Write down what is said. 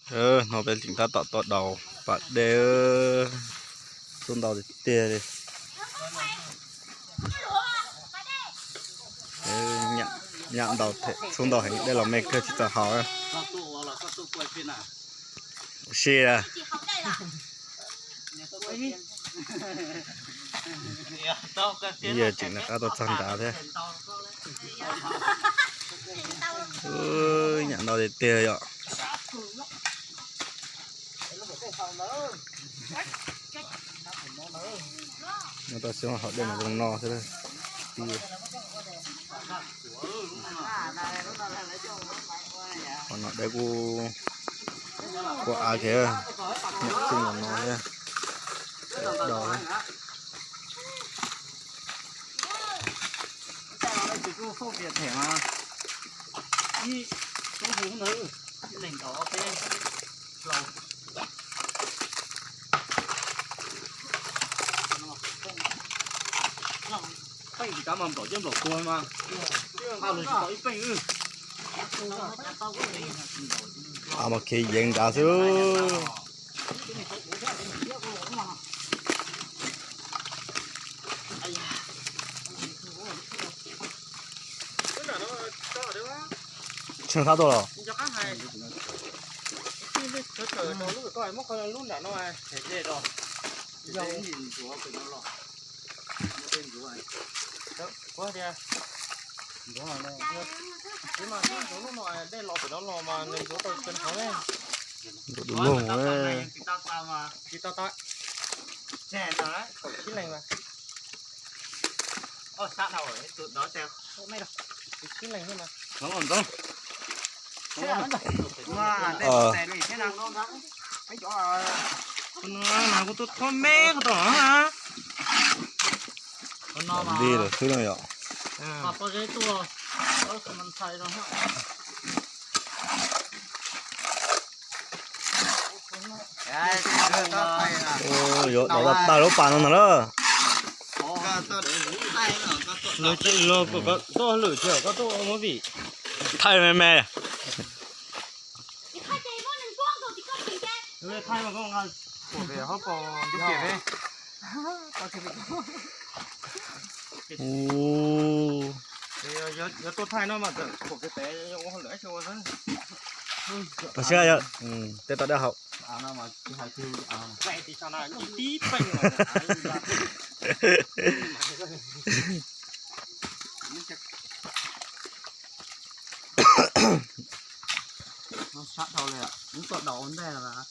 Hnub peb tseem tab tom tuaj daus pas dej, txhub ntau tiag tiag li. Nyam ntau, txhub ntau heev, dej los me kawg tsis txaus haus. Si a, yawg tseem rov qab tuaj txog nrad thiab. Nyam ntau tiag tiag yom. Nyob tau xyoo haus dej mas zoo no xwb. Qhov no dej kuj, kuj av kiag, nyam txij los no thiab. Daus. Peej tab mas nplaum coj nplaum tuag mas, nqa los tsis tau ib peej. Mas khiav yeev nrad xwb. Tsheej sab tuaj los? Kuv tias, ib mas ntxuav lub no dej los pem no los mas nws ntxuav tau tseem qhov ne. Ntxuav du lug. Tsis tau tau, kaum tsib leeg mas. Tus sab dhau, tus dov ces tus tsib leeg xwb mas. Tus no mas kuv tus thoj me kuv tus no mas. Ntij lawm xwb no yom. Yuav dov tag lub pas no ntag lawm. Los kom koj tuaj lwm tiag, koj tuaj muab vim. Thaij me me. Thaij mas koj nqa pem hauv paus ntub pem. Yog tuaj thaij no mas txawm pem pem ua hauj lwm ua xwb. Tej tau dab haus. Sab dhau li, mus tuaj daus ua ntej los.